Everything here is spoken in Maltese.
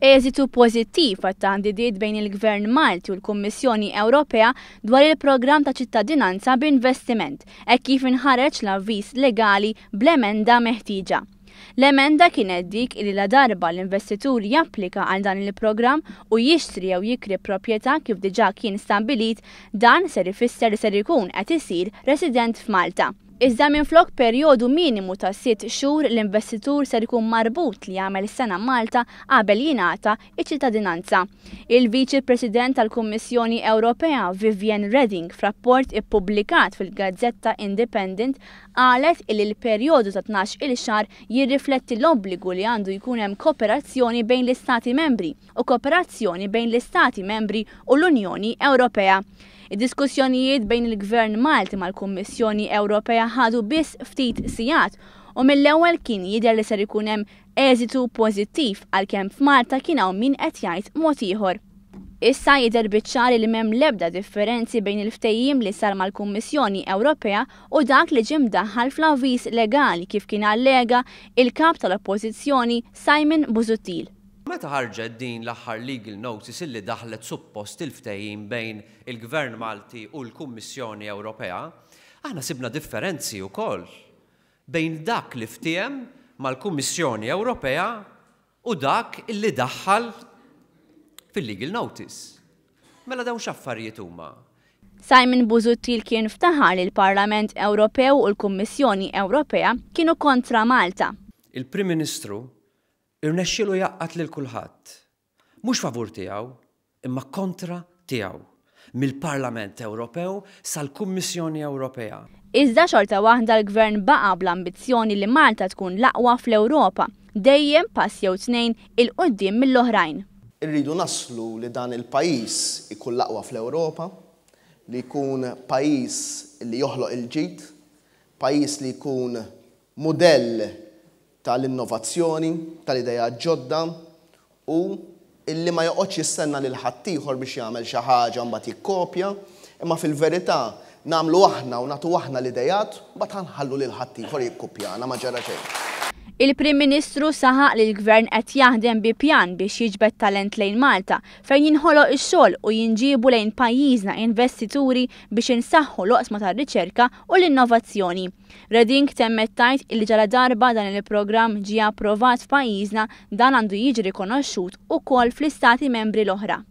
Eżitu pożittiv għat-taħdidiet bejn il-Gvern Malti u l-Kummissjoni Ewropea dwar il-programm ta' ċittadinanza b'investiment, hekk kif inħareġ l-avviż legali bl-emenda meħtieġa. L-emenda kienet dik illi ladarba l-investitur japplika għal dan il-programm u jixtri jew jikri proprjetà kif diġà kien stabbilit, dan ser ifisser li ser ikun qed isir resident f'Malta. Iżda minflok perjodu minimu ta' sitt xhur l-investitur ser ikun marbut li jagħmel sena Malta qabel jingħata ċ-ċittadinanza. Il-Viċi President tal-Kummissjoni Ewropea Viviane Reding f'rapport ippubblikat fil-gazzetta Independent qalet illi l-perjodu ta' 12-il xahar jirrifletti l-obbligu li għandu jkun hemm kooperazzjoni bejn l-Istati Membri u kooperazzjoni bejn l-Istati Membri u l-Unjoni Ewropea. Id-diskussjonijiet bejn il-Gvern Malti mal-Kummissjoni Ewropea ħadu biss ftit sigħat u mill-ewwel kien jidher li ser ikun hemm eżitu pożittiv għalkemm f'Malta kien hawn min qed jgħid mod ieħor. Issa jidher biċ-ċar li m'hemm l-ebda differenzi bejn il-ftehim li sar mal-Kummissjoni Ewropea u dak li ġie mdaħħal fl-avviż legali kif kien allega il-Kap tal-Oppożizzjoni Simon Busuttil. Meta ħarġet din l-aħħar legal notice illi daħlet suppost il-ftehim bejn il-Gvern Malti u l-Kummissjoni Ewropea, aħna sibna differenzi wkoll bejn dak li ftiehem mal-Kummissjoni Ewropea u dak illi daħħal fil-legal notice. Mela dawn x'affarijiet huma? Simon Busuttil kien ftaħar li l-Parlament Ewropew u l-Kummissjoni Ewropea kienu kontra Malta. Il-Prim Ministru Irnexxielu jgħaqqad lil kulħadd, mhux favur tiegħu, imma kontra tiegħu, mill-Parlament Ewropew sal-Kummissjoni Ewropea. Iżda xorta waħda l-Gvern baqa' bl-ambizzjoni li Malta tkun l-aqwa fl-Ewropa, dejjem pass jew tnejn 'il quddiem mill-oħrajn. Irridu naslu li dan il-pajjiż ikun l-aqwa fl-Ewropa, li jkun pajjiż li joħloq il-ġid, pajjiż li jkun mudell tal-innovazzjoni, tal-ideat ġodda u illi ma joqgħodx jistenna lil ħaddieħor biex jagħmel xi ħaġa mbagħad jikkopja, imma fil-verità nagħmlu aħna u nagħtu aħna l-ideat, mbagħad nħallu lil ħaddieħor jikkupjana, ma ġara xejn. Il-Prim Ministru saħaq li l-Gvern qed jaħdem bi pjan biex jiġbed talent lejn Malta fejn jinħoloq ix-xogħol u jinġiebu lejn pajjiżna investituri biex insaħħu l-oqsma tar-riċerka u l-innovazzjoni. Reding temmet tgħid illi ġaladarba dan il-programm ġie approvat f'pajjiżna dan għandu jiġi rikonoxxut ukoll fl-istati membri l-oħra.